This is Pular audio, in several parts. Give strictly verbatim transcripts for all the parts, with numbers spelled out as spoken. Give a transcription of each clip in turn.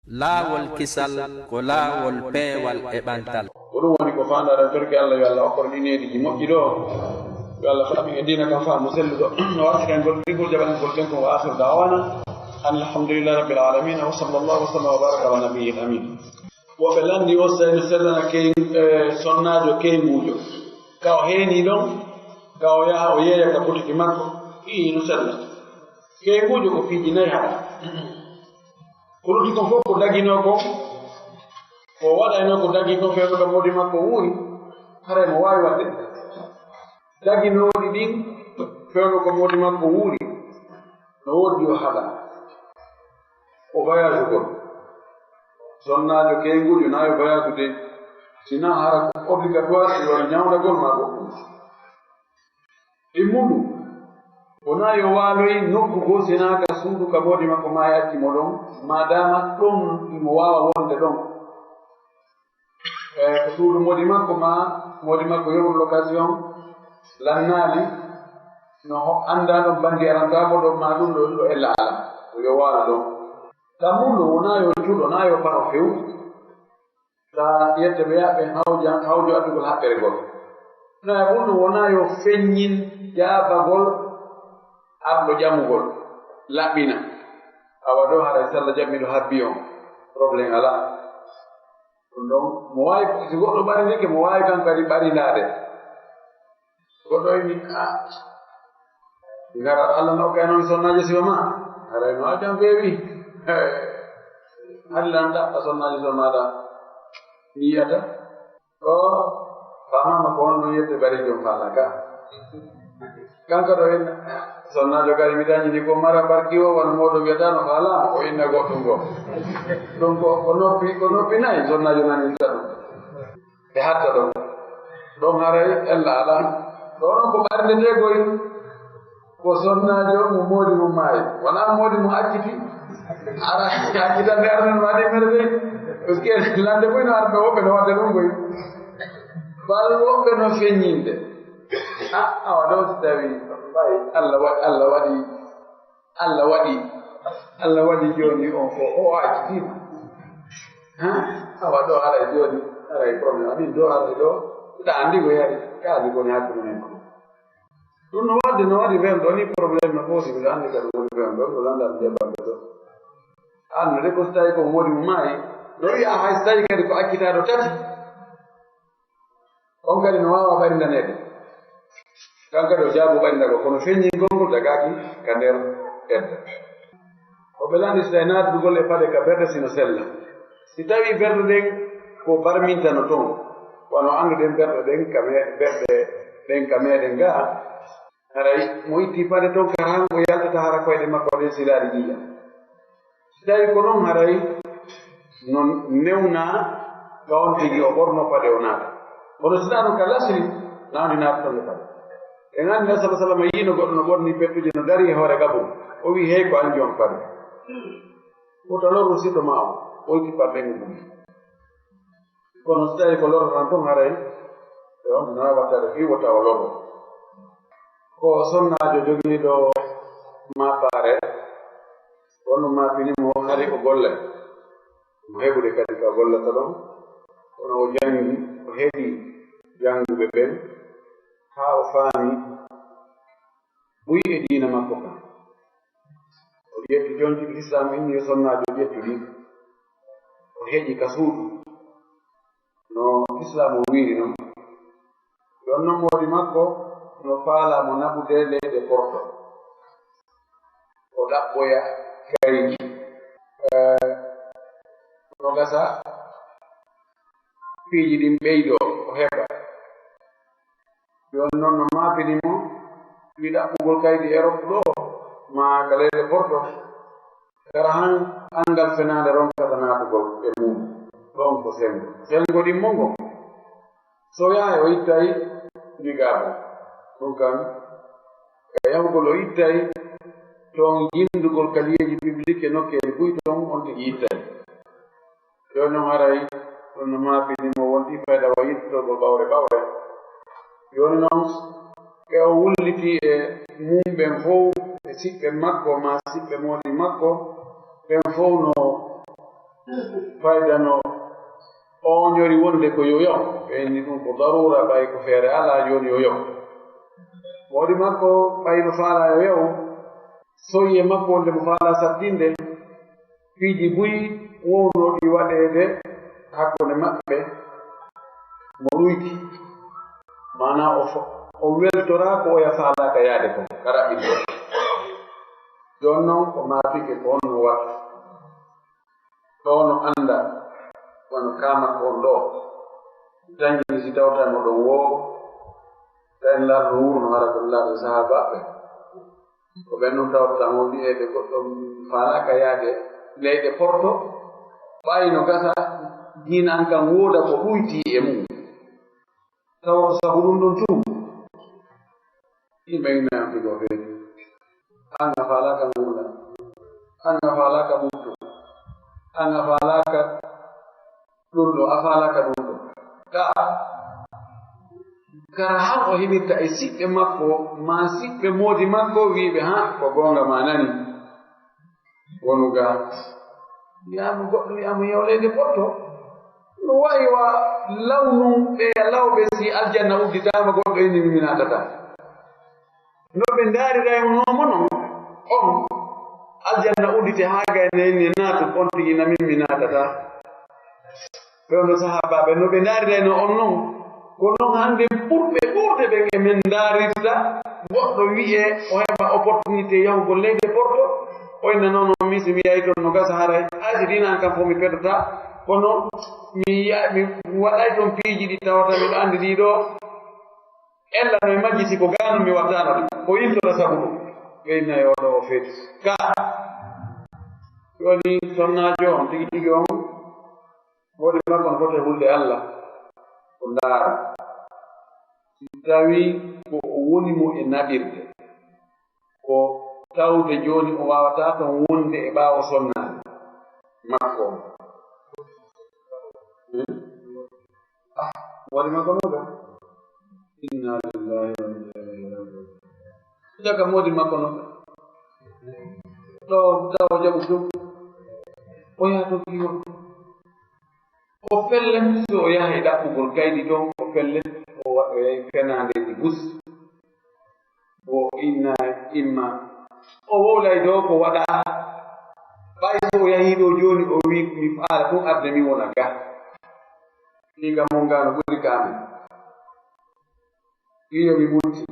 Laawol kisal ko laawol peewal e ɓantal. Ko ɗum woni ko faandaɗen, torki Allah, yo Allah okkor ɗin eediiji moƴƴi ɗoo. Yo Allah faamin e diina kan faamu selluɗo. No wartiren gol ɗigol jaɓangol ɓen kon. Wa akhiru da'wana anil hamdulillahi rabbil alamin. Wa sallallahu wa sallam wa baraka ala nabiyyil amin. Woɓɓe lanndi o sey no sellana key, eh, sonnaajo keynguujo. Ka o heenii ɗon, ka o yaha o yeeya ka butiki makko, fii no sella. Keynguujo ko piiji nayi haɗa. Ko lutti kon fof ko daginoo kon, ko waɗaynoo ko dagii kon, fewndo ka moodi makko wuuri, haray mo waawi waɗde. Daginooɗi ɗin, fewndo ko moodi makko wuuri, no woodi yo haɗa. O voyage gol. Sonnaajo keynguujo na yo voyage de, sinaa hara ko obligatoire, si wano ñawndagol maa goɗɗum. Ɗimmundu, wonaa yo waaloy nokku goo, sinaa ka suudu ka moodi makko maa acci mo ɗon, maadaama ɗon imo waawa wonde ɗon. E ko suudu moodi makko maa moodi makko yoɓuɗo location lannaali, no ho-, anndaa ɗon bannge arantaako ɗon, maa ɗum ɗo, ɗo ella alaa, ko yo waalo ɗon. Ɗammundu, wonaa yo cuɗo, naa yo paro few. Ka yette ɓe yaɓɓe hawja, hawjo addugol haɓɓere gol. No e ɓun ɗum wonaa yo feññin jaabagol arɗo ƴamugol, laɓɓina. Awa ɗo haray salla jaɓmiɗo habbi on, problème alaa. Ɗum ɗon, mo waawi, si goɗɗo ɓarindike, mo waawi kan kadi ɓarindaade. Goɗɗo inni, "Ah, ngara Allah no kay non sonnaajo sifa ma." Haray no a jam feewi. Alla an ɗaɓɓa sonnaajo sifa ma ɗa. Mi yi'ata. O faamaama ko on ɗum yette bari jom faala ka. Kanko ɗo inna, sonnaajo kadi mi dañi ni ko mara barki o wano moɗo wiyata no faalaama, o inna goɗɗum goo. Ɗum ko, ko noppi, ko noppi nayi sonnaajo nani ɗum. Ɓe hatta ɗon. Ɗon haray ella alaa. Ɗoo non ko ɓarndeteegoy. Ko sonnaajo mo moodi mo maayi. Wonaa moodi mo acciti. Ara, accitande armen waɗi mere dey. Parce que lande fof no arde, woɓɓe no waɗde ɗum koy. Bal woɓɓe no feññinde. Ah, awa ɗoo si tawi, mbay, Allah wa-, Allah waɗi Allah waɗi, Allah waɗi jooni on ko o accitiima. Ha? Awa ɗoo haray jooni, haray problème. Amin ɗoo haray ɗoo, ɗa anndi ko yari, ka anndi ko ne hakkunde men ko. Ɗum no waɗde, no waɗi fen ɗoo ni problème no foti, miɗo anndi ka ɗum woni fen ɗoo, ko lanndal nde bamɓe ɗoo. Annude ko so tawi ko moodi mo maayi, no wi'a hay so tawi kadi ko accitaaɗo tati. On kadi no waawa ɓarindaneede. Kan kadi o jaabu ɓarindagol, kono feññingol ngol dagaaki ka nder edda. Ko ɓe lanndi si tawi naatugol e paɗe ka berɗe sino sella. Si tawi berɗe ɗen ko barmintano ton, wano annduɗen berɗe ɗen ka me-, berɗe ɗen ka meɗen gaa, haray mo itti paɗe ton, kara han o yaltata hara koyɗe makko ɗen silaali ƴiiƴam. Si tawi ko non, haray no newnaa ka on tigi o ɓorno paɗe o naata. Kono si tawi non ka lasri, na on naata ton e paɗe. En anndi Nabi sallallahu alaihi wasallam yiino goɗɗo no ɓorni pettuje, no dari e hoore gaburu. O wi'i, "Hey, ko an jom paɗe. Wota lorru siɗɗo ma o." O itti paɗe ɗen o ɓuuɓi. Kono so tawi ko lorro tan tun haray, e on tun haray wattade fii wota o lorro. Ko sonnaajo jogiiɗo maapaare, on no maapini mo hari o golla. Mo heɓude kadi ka gollata ɗon, kono o janngi, o heɗi jannguɓe ɓen, haa o faami buy e diina makko kan. O ƴetti conci ɗi Islaam inni yo sonnaajo ƴettu ɗin. O heƴi ka suudu. No Islaam o wiiri non. Ɗon non moodi makko no faalaa mo naɓude leyɗe Porto. O ɗaɓɓoya kaydi. Eh, no gasa piiji ɗin ɓeydoo, o heɓa. Jooni non no maapini mo, fii ɗaɓɓugol kaydi Erop ɗoo, maa ka leyɗe Porto, kara han anngal fenaande ronkata naatugol e mum. Ɗon ko senngo. Senngo ɗimmo ngon. So yahay o ittay ndigaabu. Ɗum kan, ka yahugol o ittay ton yindugol ka liyeeji public e nokkeeli buy ton on tigi ittay. Jooni non haray ɗum no maapini mo wonti fayda wa yiltitogol ɓawre ɓawre. Jooni non, ɓe o wulliti e mum ɓen fow, e siɓɓe makko, maa siɓɓe moodi makko, ɓen fow no Fayda no ooñori wonde ko yo yahu, ɓe inni ɗum ko daruura, ɓay ko feere alaa, jooni yo yahu. Moodi makko ɓay no faalaa yo yahu, soyi e makko wonde mo faalaa sattinde, piiji buy wownooɗi waɗeede hakkunde maɓɓe mo ɗuyti, maanaa o fo-, o weltoraa ko oya faalaaka yaade kon, ka raɓɓiɗi. Jooni non ko maafike ko honno watta. Ɗoo no annda, wano kaama ko on ɗoo. Tangi si tawta mo ɗon woo, tawi laata no wuurno hara ko laata sahaabaaɓe. Ko ɓen ɗum tawata mo wi'eede goɗɗo faalaaka yaade leyɗe porto, ɓay no gasa diina an kan wooda ko ɗuyti e mum. Tawa ko sabu ɗum ɗon tun, yimɓe ina yamti ko feewi. An a faalaaka ngurndan, an a faalaaka ɓuttu, an a faalaaka ɗum ɗo, a faalaaka ɗum ɗo. Ka, kara han o heɓirta e siɓɓe makko, maa siɓɓe moodi makko, wi'ɓe, "Ha, ko goonga ma nani." Wonu ga, wi'aama goɗɗo, wi'aama yahu leyɗe porto. No wa'i wa law nun ɓe lawɓe si aljanna udditaama, goɗɗo inni mi naatataa. No ɓe ndaariray mo non, on aljanna uddite haa gayna inni naatu, on tigi na min mi naatataa. Ɓe on sahaabaaɓe, no ɓe ndaarirayno on non, ko non hannde ɓurɓe ɓurde ɓen e men ndaarirta goɗɗo wi'e o heɓa opportunité yahugol leyɗe porto, o inna non, non, mi si mi yahi ton no gasa haray, hay si diina an kan fof mi perdataa, kono mi yi'a-, mi waɗay ton piiji ɗi tawata miɗo anndi ɗii ɗoo, ella no e majji si ko gaano mi wattaano ɗi, o yiltora sabu ɗum, ɓe inna e oo ɗoo o feeti. Ka, woni sonnaajo on tigi tigi on, Moodi makko no foti e hulde Alla, o ndaara. Si tawii ko o woni mo e naɓirde, ko tawde jooni o waawataa ton wonde e ɓaawo sonnaade makko on. Hmm? Ah, moodi makko non ga. Inna lillahi wa inna ilayhi raji'un. Daga moodi makko non. Ɗo tawa jaɓu ɗum. O yaha to kiwol. O pellet, so o yahay ɗaɓɓugol kaydi ton, o pellet, o waɗoyay fenaandeeji bus. Wo inna imma. O wowlay dow ko waɗaa. Ɓay so o yahii ɗoo jooni, o wi'i, "Mi faala tun arde mi wona ga." Ɗiga mon ga no ɓuri ka amen. Iyo, mi mutti.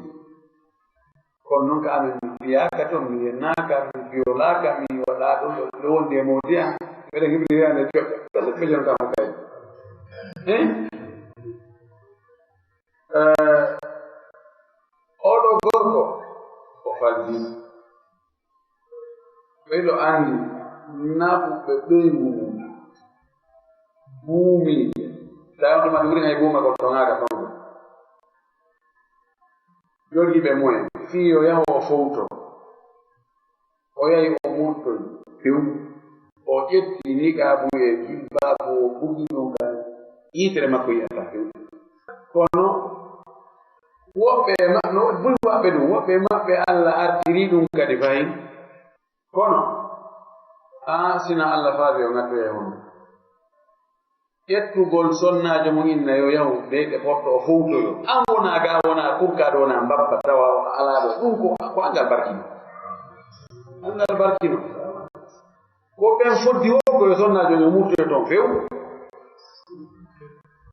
Kono non ka amen, mi fiyaaka ton, mi yennaaka, mi violaaka, mi waɗaa ɗum ɗo, ɗo wondi e moodi an. Miɗen hiɓri hiyande joɗɗo. Ɗo ɓe jonta mo kay. Eh? Eh, oɗo gorko, o faldi. Miɗo anndi naɓuɓe ɓeyngu mum, buumiiɓe. Tawi on tuma ɗum ɓuri hay buuma ko toŋaaga fango. Jogiiɓe moyen, fii yo yahu o fowto. O yahi o murtoyi, few. O ƴetti niqaabu e jilbaabu, o bugi ɗum ka yitere makko yi'ata few. Kono woɓɓe e maɓɓe, no buy maɓɓe ɗum, woɓɓe e maɓɓe Alla artirii ɗum kadi fahin. Kono, aa, sina Alla faabi o ŋattoya e honno? Ƴettugol sonnaajo mum inna yo yahu leyɗe poɗɗo o fowtoyo. An wona ga, wona kurkaɗo, wona mbabba, tawa o alaa ɗo. Ɗum ko, ko angal barkino. Angal barkino. Ko ɓen foddi woo ko yo sonnaajo no murtoyo toon few.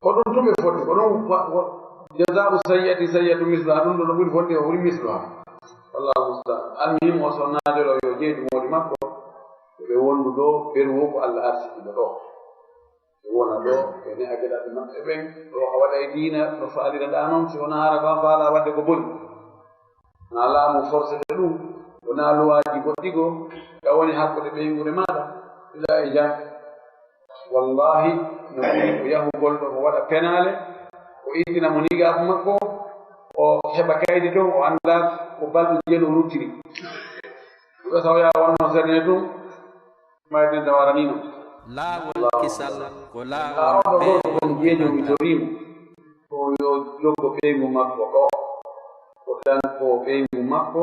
Ko ɗum tun ɓe foddi, ko ɗum wa-, wa-, jazaa'u sayyi'atin sayyi'atun misluha, ɗum ɗo no ɓuri fodde, o ɓuri misluha. Wallahu musta'an. Almuhim, o sonnaajo ɗo yo jeeɗu moodi makko, ɓe wondu ɗo, ɓeru wo ko Alla arsiki ɓe ɗo. Ɓe wona ɗo, ɓe ne'a geɗalɓe maɓɓe ɓen, ɗo a waɗa e diina, no faaliraɗaa non, si wonaa hara ko an faalaa waɗde ko boni. Wonaa laamu forsete ɗum, wonaa luwaaji goɗɗi goo, ka woni hakkunde ɓeynguure maaɗa, ila e jam. Wallahi, no ɓuri ko yahugol ɗo, o waɗa penaale, o ittina mo nigaabu makko, o heɓa kaydi ton, o anndaa ko balɗe jeego o ruttiri. Ɗum ɗo sawya wonno serne tun, mayde nde warani non. Laawol kisal ko laawol ɓeyngu. Haa on ɗo gorko kon jeejo mi toriimo. Ko yo jokko ɓeyngu makko ɗo, o danko ɓeyngu makko,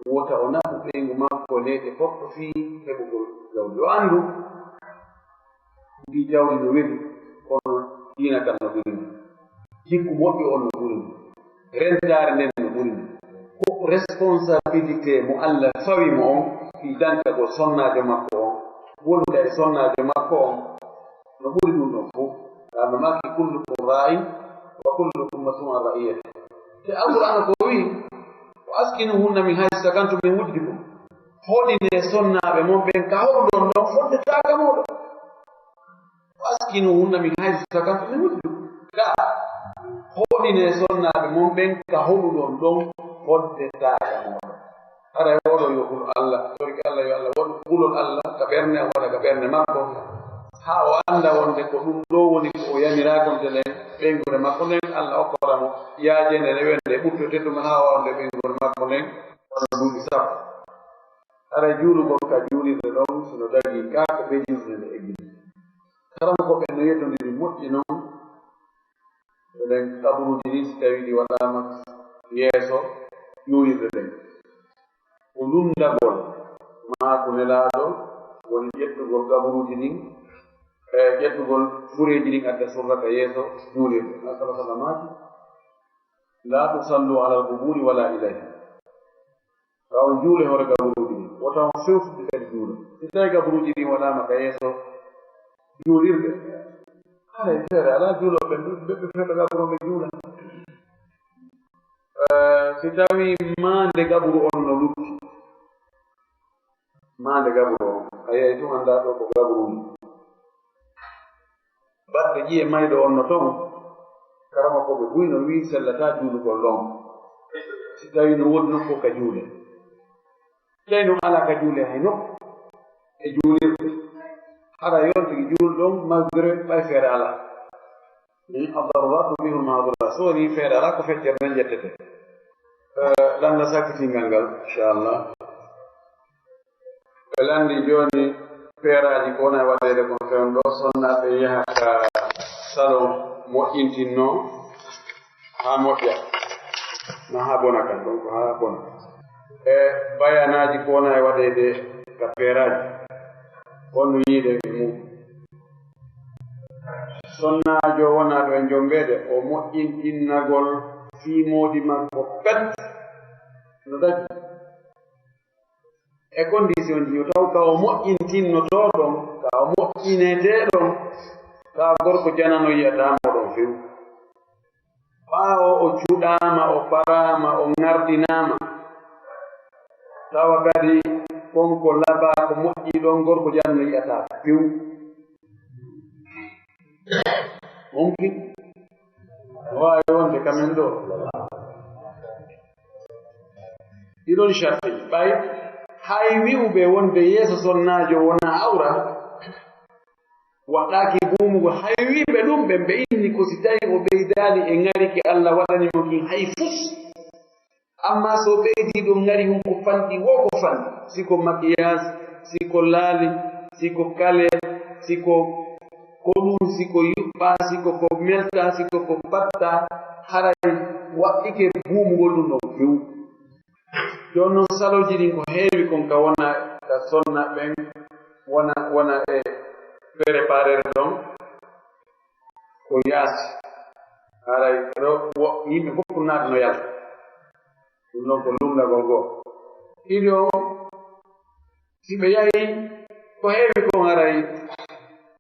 wota o naɓu ɓeyngu makko leyɗe fof fii heɓugol jawdi. Yo anndu, Ɗii jawdi no weli, kono diina kan no ɓuri ndi. Jikku moƴƴo on no ɓuri ndi. Rentaare nden no ɓuri ndi. Ko responsabilité mo Allah fawi mo on, fii dankagol sonnaajo makko on, wonda e sonnaajo makko on, no ɓuri ɗum ɗon fof. Ka no maaki, "Kullukum raa'in wa kullukum mas'uulun an ra'iyyatihi." Te Alqur'aana ko wi'i, "Wa askinuhunna min haysu sakantum min wujdikum." Hoɗinee sonnaaɓe mon ɓen ka hoɗuɗon ɗon fodde taaka mooɗon. "Wa askinuhunna min haysu sakantum min wujdikum." Ka hoɗinee sonnaaɓe mon ɓen ka hoɗuɗon ɗon fodde taaka mooɗon. Haray oɗo yo hulu Allah, torike Allah, yo Allah waɗu hulol Allah ka ɓernde am, waɗa ka ɓernde makko, haa o annda wonde ko ɗum ɗoo woni ko o yamiraa kon, telen ɓeynguure makko nden, Allah okkora mo yaajeende nde wende e ɓuttu teddungal, haa o waɗa ɓeynguure makko nden wano duuɓi sappo. Haray juulugol ka juulirde ɗon, si no dagii ka, ko ɓe juulde nde e gimi. Karamokooɓe ɓen no yeddondiri moƴƴi non, nden kaburuuji ɗin, si tawii ɗi waɗaama yeeso juulirde nden, ko lunndagol maaku Nelaaɗo woni ƴettugol kaburuuji ɗin, e ƴettugol gureeji ɗin, adda surra ka yeeso juulirde. Nabi sallallaahu alayhi wa sallam maaki, "Laa tusallu alal qubuuri wa laa ilayha." Ka on juule hoore gaburuuji ɗin, wota on fewtude kadi juule. Si tawii gaburuuji ɗin waɗaama ka yeeso juulirde, haray feere alaa, juulooɓe ɓen ɓe, ɓe fewta gaburu on, ɓe juula. Eh, si tawii maande gaburu on no lutti, maande gaburu on, a yiyay tun anndaa ɗoo ko gaburu on. Batte ƴi'e mayɗo on no ton, karamokooɓe buy no wi'i sellataa juulugol ɗon, si tawii no woodi nokku ka juule. Si tawii non alaa ka juule hay nokku e juulirde, hara yon tigi juul ɗon malgré ɓay feere alaa. Min ad-daruraat tubihul mahduuraat, so wonii feere alaa, ko feccere nden ƴettete. Eh, lannda sakkitingal ngal, inchallah. Ɓe lanndii jooni feeraaji ko wona e waɗeede kon fewndo, sonnaaɓe yaha ka salon moƴƴintinnoo haa moƴƴa, na haa bona kan, donc haa bona. E bayanaaji ko wona e waɗeede ka feeraaji, honno yiide e mum. Sonnaajo wonaaɗo e jombeede, o moƴƴintinnagol fii moodi makko pet no dagi. E condition ji, yo taw ka o moƴƴintinnotoo ɗon, ka o moƴƴinetee ɗon, ka gorko janano yi'ataa mo ɗon few. Ɓaawo o cuɗaama, o paraama, o ŋardinaama, tawa kadi kon ko labaa, ko moƴƴi ɗon, gorko janano yi'ataa few. Mumkin? No waawi wonde ka men ɗoo. Ɗiɗon sharti, ɓay hay wi'uɓe wonde yeeso sonnaajo wonaa awra, waɗɗaaki buumugol, hay wi'uɓe ɗum ɓen, ɓe inni ko si tawii o ɓeydaali e ŋari ki Allah waɗani mo kin hay fus. Amma so ɓeydii ɗon ŋari hun ko fanɗi, wo ko fanɗi. Si ko makiyaas, si ko laali, si ko kale, si ko, ko ɗum, si ko yuɓɓa, si ko ko melta, si ko ko batta, haray waɗɗike buumugol ɗum ɗon few. Jooni non salooji ɗin ko heewi kon ka wona, ka sonna ɓen wona, wona e préparer ɗon. Ko yaasi. Haray ɗo wo-, yimɓe fof naata no yalta. Ɗum noon ko lumndagol goo. Ɗiɗo, si ɓe yahii, ko heewi kon haray,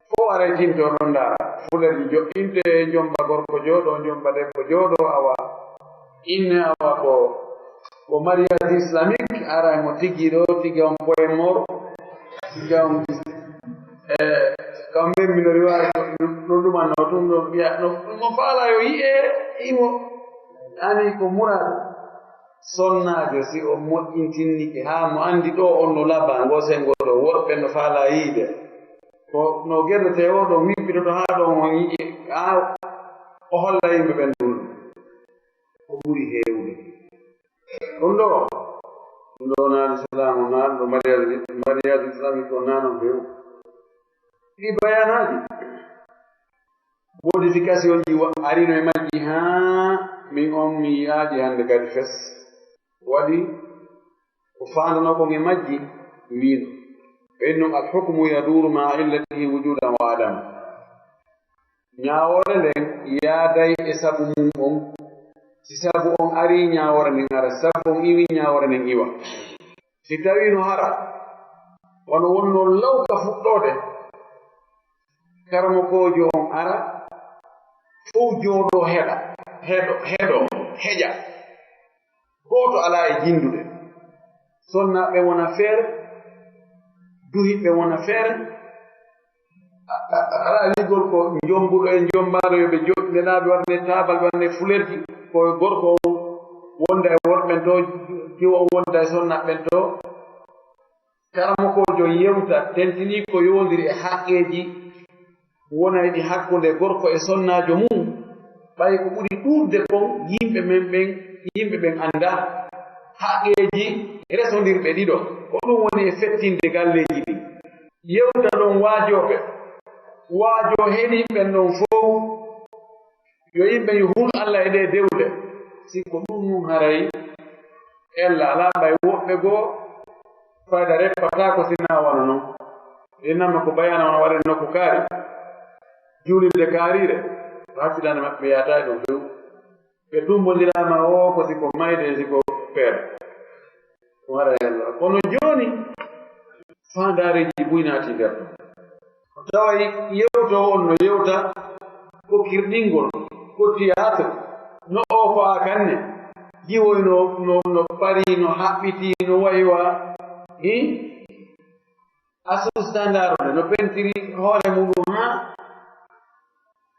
fof haray tinto ɗon ndaara. Fulerji joɗɗinte, jomba gorko jooɗoo, jomba debbo jooɗoo, awa. Inne awa ko, ko mariage islamique, ara mo tigi ɗo, tigi on poye mor, tigi on, eh, quand même, mino riwaya, no, no ɗumanno tun ɗo, wiya, no, no faala yo yi'e, imo, ani ko muraadu. Sonnaajo, si o moƴƴintinnike haa mo anndi ɗo on no labaa, ngo senngo ɗo, worɓe no faala yiide. Ko no gerretee o ɗon, wippitoto haa ɗon on yi'e, haa o holla yimɓe ɓen ɗum. Ko ɓuri heewde. Ɗum ɗoo, ɗum ɗoo naa lislaamu, naa ɗum ɗoo mariage, mariage islamique on naa non few. Ɗi bayanaaji, modification ji wa-, arino e majji haa min on mi yi'aaji hannde kadi fes. Waɗi ko faandanoo kon e majji, wiino. Ɓe innun alhukmu yaduuru ma'a illatihi wujudan wa adam. Ñaawoore nden yaaday e sabu mun on. Si sabu on arii, ñaawoore nden ara. Si sabu on iwii, ñaawoore nden iwa. Si tawii no hara, wano wonnoo law ka fuɗɗoode, karamokoojo on ara, fow jooɗoo heɗa, heɗo, heɗo, heƴa. Gooto alaa e jinndude. Sonnaaɓe wona feere, duhiiɓe wona feere. A, a, a, alaa wi'ugol ko njombuɗo e njombaɗo yo ɓe joɗɗine laabi, waɗane taabal, waɗane fulerji. Ko gorko on wonda e worɓe ɓen to, jiwo on wonda e sonnaaɓe ɓen to. Karamokoojo yewta, tentinii ko yowondiri e haqqeeji wonayɗi hakkunde gorko e sonnaajo mum, ɓay ko ɓuri ɗuuɗude kon, yimɓe men ɓen, yimɓe ɓen anndaa haqqeeji resondirɓe ɗiɗo. Ko ɗum woni e fettinde galleeji ɗin. Yewta ɗon waajooɓe, waajoo heɗii ɓen ɗon fow. Yo yimɓe yo hul Alla e ɗee dewle. Si ko ɗum nun haray, ella alaa ɓay woɓɓe goo, fayda reppataako si naa wano non. Innama ko bayaana wano waɗen nokku kaari. Juulirde kaariire, hakkilande maɓɓe yaataay ɗon few. Ɓe tumbondiraama o ko si ko mayde, si ko feere. Ɗum haray Alla. Kono jooni, faandaareeji buy naati nder ɗum. Taway yewtoowo on no yewta ko kirɗingol, ko théâtre, no o ko a kanne, jiwoy no, no, no parii, no haɓɓitii, no waywa, hi? Asus Standard ne, no pentiri hoore muɗum haa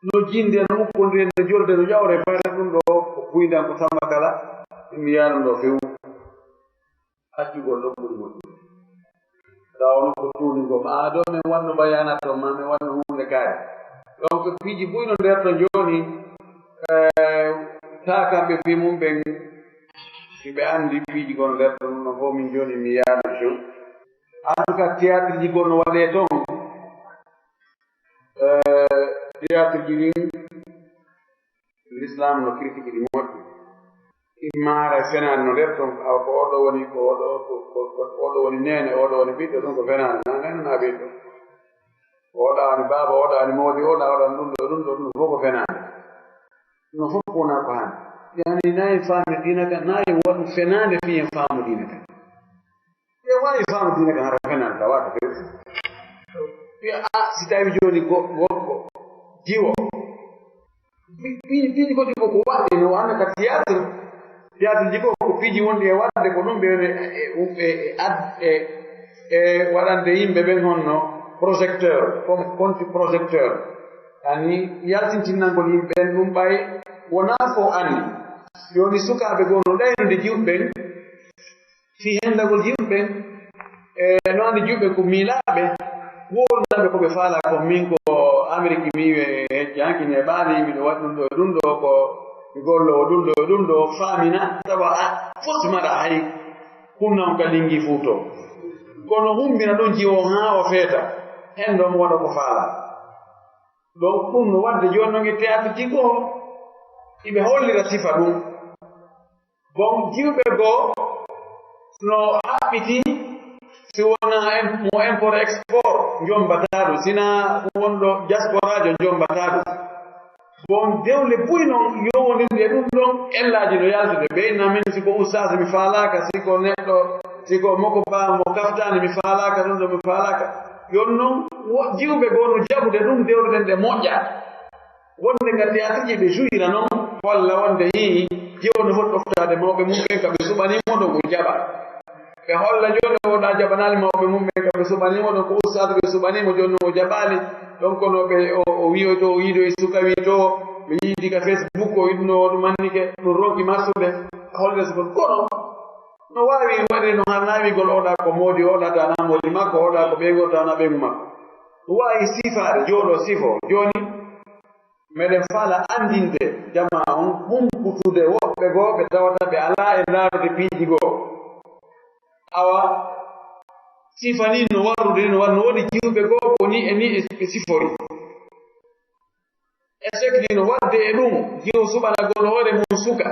no jinde, no ukkondire, no jolde, no ƴawre, fayda ɗum ɗo ko buyndan ko Samba Kala, mi yaano ɗo few. Accugol ɗon ɓuri moƴƴude. Tawa on ko tuuni ko, maa ɗo men wanno bayaana to, maa men wanno huunde kaari. Donc, piiji buy no nder to jooni, eh, taa kamɓe fii mum ɓen, si ɓe anndi piiji gon nder to, no fof min jooni mi yaano few. En tout cas, théâtre ji gon no waɗee ton. Eh, théâtre ji ɗin, L'islam no critiquer ɗi moƴƴi. Imma haray fenaande no nder ton, awa ko oɗo woni, ko oɗo, ko, ko, ko oɗo woni neene, oɗo woni ɓiɗɗo, ɗum ko fenaande. Na neene na ɓiɗɗo. Ko oɗo woni baaba, oɗo woni moodi, oɗo waɗan ɗum ɗo, ɗum ɗo, ɗum fof ko fenaande. Ɗum fof ko wona ko haani. Yani na en faami diina kan, na en waɗu fenaande fii en faamu diina kan. Ɓe waawi faamu diina kan hara fenaande ka waata few. Wi'a, a, si tawi jooni go-, gorko, jiwo. Pi-, pi-, piiji ko jiwo ko waɗde no wano ka théâtre. Théâtre ji ko, ko piiji wonɗi e waɗde ko ɗum ɓe, e, e, e, ad-, e, e waɗande yimɓe ɓen honno projecteur, comme contre projecteur. Ani yaltintinnangol yimɓe ɓen ɗum ɓay wonaa ko anni. Jooni sukaaɓe goo no ɗaynude jiwɓe ɓen. Fii hendagol jiwɓe ɓen, e no anndi jiwɓe ɓen ko miilaaɓe, wowlanaɓe ko ɓe faalaa kon. Min ko Amerik mi iwi e hecci hanki ne ɓaali, miɗo waɗi ɗum ɗo e ɗum ɗo, ko mi golloowo ɗum ɗo e ɗum ɗo, faamina, tawa a foti maɗa hay kunna on ka lingi fuu to. Kono humbina ɗum jiwo haa o feeta, hendo mo waɗa ko faalaa. Donc ɗum no waɗde jooni non e théâtre ji goo, iɓe hollira sifa ɗum. Bon, jiwɓe goo no haɓɓiti, si wonaa im-, mo import export, njombataa ɗum. Si naa wonɗo diasporaajo, njombataa ɗum. Bon, dewle buy non yowondirde e ɗum ɗon, ellaaji no yaltude. Ɓe inna min, si ko ustaas mi faalaaka, si ko neɗɗo, si ko moko ba mo kaftaani mi faalaaka, ɗum ɗo mi faalaaka. Yon non, wo-, jiwɓe goo no jaɓude ɗum, dewle ɗen ɗe moƴƴa. Wonde ka théâtre ji ɓe jouira non, holla wonde hii, jiwo no foti ɗoftaade mawɓe mum ɓen, ka ɓe suɓanii mo ɗon, o jaɓa. Ɓe holla jooni o ɗa jaɓanaali mawɓe mum ɓen, ka ɓe suɓanii mo ɗon, ko ustaadu ɓe suɓanii mo, jooni o jaɓaali. Ɗon kono ɓe, o, o wi'oy to, o yiidoy suka wi to, ɓe yiidi ka Facebook, o yiɗno o ɗum annike, ɗum ronki marsude, holde so kono. No waawi waɗde no haanaa wi'gol, oɗa ko moodi, oɗa tanaa moodi makko, oɗa ko ɓeyngu, tanaa ɓeyngu makko. Ɗum waawi sifaade, jooɗo sifo. Jooni, meɗen faala anndinde jamaa on, humputude woɓɓe goo ɓe tawata ɓe alaa e ndaarude piiji goo. Awa, sifa nii no warrude, no war-, no woodi jiwɓe goo ko nii e nii ɓe sifori. Échec nii no waɗde e ɗum, jiwo suɓanagol hoore mum suka.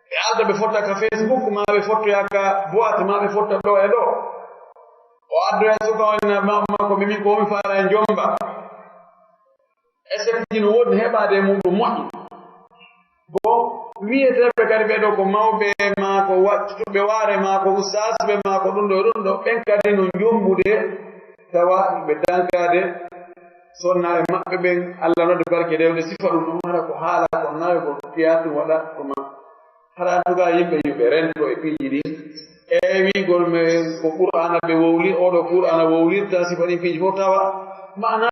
Ɓe alda ɓe fotta ka Facebook, maa ɓe fottoya ka boîte, maa ɓe fotta ɗoo e ɗoo. O addoya suka on na ma, ma ko mimi ko mi faala e jomba. Est-ce que no woodi heɓaade e muɗum moƴƴi? Bon, wiyeteeɓe kadi ɓee ɗoo ko mawɓe maa ko waɗtuɓe waare maa ko ustaasɓe maa ko ɗum ɗoo e ɗum ɗoo, ɓen kadi no jombude tawa ɓe dankaade sonnaaɓe maɓɓe ɓen, Alla nodde barke dewde sifa ɗum ɗum hara ko haala ko nawe ko fiyaatu waɗa ko ma. Hara en tout cas yimɓe yo ɓe rento e piiji ɗin. E wi'gol men ko Qur'aana ɓe wowli, oo ɗoo Qur'aana wowlirta sifa ɗin piiji fof tawa maana